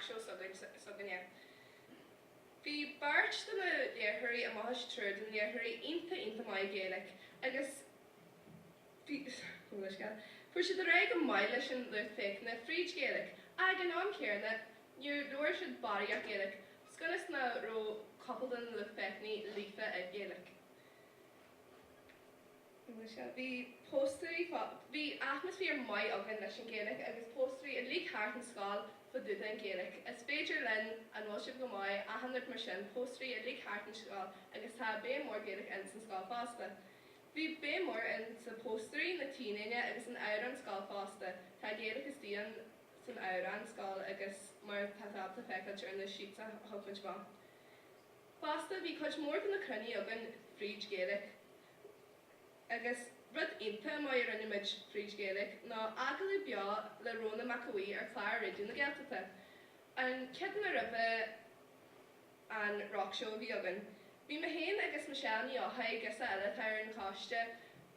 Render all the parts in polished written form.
Rock Show s'againne. Bhí beirt de na léiritheoirí amach is triúr de na léiritheoirí iontach iontach maith ag Gaeilic agus bhí Fuair siad ar aghaidh go maith leis an lucht féachana fríd Ghaeilic ach ag an am céanna níor labhair siad barraíocht Gaeilic cionn is nach raibh cúpla de na lucht féachana líofa ag Gaeilic. Bhí póstaerí bhí atmaisféar maith againn leis an Ghaeilic agus póstaerí uilig thart an scoil fá dtaobh den Ghaeilic. Is féidir linn, an bhfuil sibh go maith, achan rud mar sin, póstaerí uilig thart an scoil agus tá béim mór Gaeilic in san scoil fosta. Bhí béim mór in sa póstaerí, na T-léine agus an amhrán scoil fosta. Tá Gaeilic istigh ann san amhrán scoil agus mar tá tú ábalta feiceáilt ar na sheets a thug muid amach. Fosta bhí cuid mhór de na cruinnithe againn fríd Gaeilic agus rud iontach maith a rinne muid fríd Gaeilic ná agallamh beo le Rónán Mac Aodha Bhuí ar chlár Raidió na Gaeltachta. An Chéadaoine roimhe an Rock Show a bhí againn. Bhí mé féin agus Michelle Ní Eochaidh, girseach eile atá ar an choiste,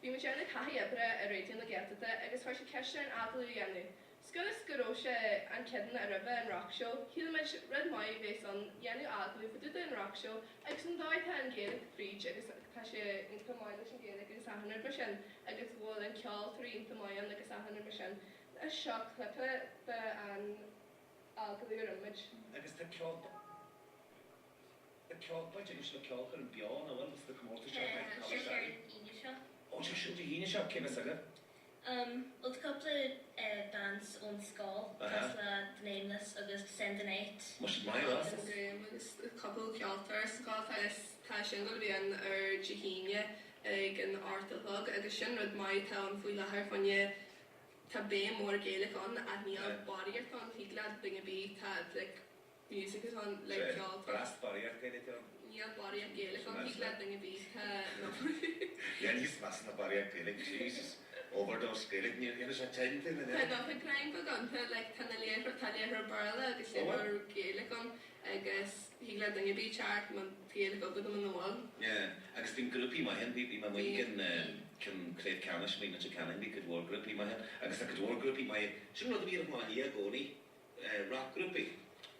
bhí muid ag déanamh taithí oibre i Raidió na Gaeltachta agus chuir siad ceist orainn agallamh a dhéanamh. 'S cionn is go raibh sé an Chéadaoine roimhe an Rock Show, shíl muid rud maith a bhéas ann dhéanamh agallamh fá dtaobh den Rock Show agus an dóigh tá an Ghaeilge fríd agus tá sé iontach maith leis an Ghaeilge agus achan rud mar sin agus go bhfuil an ceoltóirí iontach maith ann agus achan rud mar sin. Seo clipe de an agallamh a rinne muid. Agus tá ceol tá ceol tá agus le ceolchoirm beo nach bhfuil sna comórtais seo Tá sé ar an Aoine seo. Ó tá siúd Dé hAoine seo, cé bheas agaibh? Bhuel tá cúpla bands ón scoil, cosúil le The Nameless agus Send the Night. Muise maith Agus Graham agus cúpla ceoltóir sa scoil agus tá sin gonna bheith ann ar Dé hAoine ag an 8 a chlog agus sin rud maith atá ann faoi láthair fá choinne tá béim mór Gaeilge ann ach níl barraíocht ann thig le duine ar bith tá like music is ann like ceol tá Breast barraíocht Gaeilge ann. Níl barraíocht Gaeilge ann thig le duine ar bith tá no. Yeah níos measa ná barraíocht Gaeilge Jesus overdose Gaeilge níl níl sé tinn tinn in Tá no tá greim beag ann tá like tá na léitheoir tá léitheoir Béarla agus léitheoir Gaeilge ann agus thig le duine ar bith teacht má tá Gaeilge agat nó muna bhfuil. Yeah agus bíonn grúpaí maith ann bhí bhí mé amuigh ag an ceann craobh ceannais amuigh i Leitir Ceanainn bhí cuid mhór grúpaí maith ann agus tá cuid mhór grúpaí maith sin rud a bhí ar an Chlochán Liath i gcónaí racghrúpaí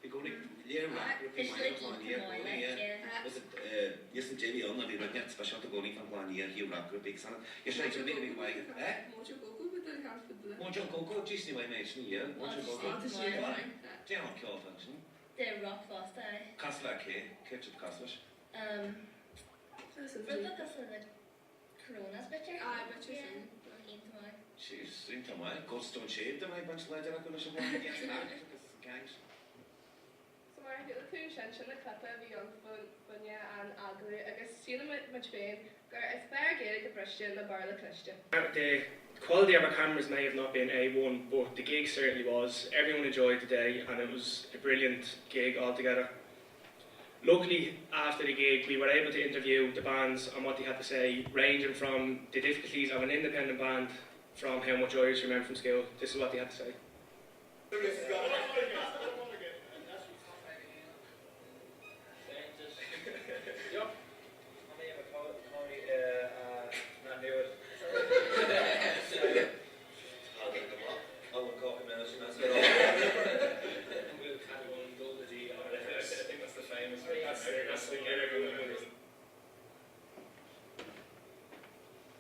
i gcónaí léir racghrúpaí maith ar an Chlochán Liath i gcónaí yeah was it níl san Davy ann ná bhí rud inteacht speisialta i gcónaí fán Chlochán Liath ó thaobh racghrúpaí agus ann yeah sin é bhí maith eh? Mojo Gogo bhí duine ceart fud de. Mojo Gogo jeez ní bhfaighidh mé sin yeah Mojo Gogo déan an ceol fán sin. De rock fosta aye. Cosúil le cé? Cé siad cosúil leis? Um rud beag cosúil le Coronas b'fhéidir? Aye b'fhéidir sin. Iontach maith. Jeez, iontach maith. Goldstone Shave de maith baint láidir acu leis an bhfáinne Yes agus gangs. So mar a chuala tú ansin, sin na clipe a bhí ann fá choinne an agallamh agus sílim muid féin gur is fearr Gaeilge briste ná Béarla cliste. The quality of our cameras may have not been A1 but the gig certainly was. Everyone enjoyed the day and it was a brilliant gig altogether. Luckily, after the gig, we were able to interview the bands on what they had to say, ranging from the difficulties of an independent band from how much Irish you remember from school. This is what they had to say.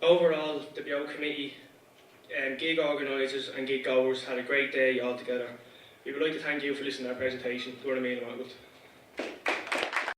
Overall, the Beo Committee, um, gig organisers and gig goers had a great day altogether. We would like to thank you for listening to our presentation. Go raibh míle maith agat.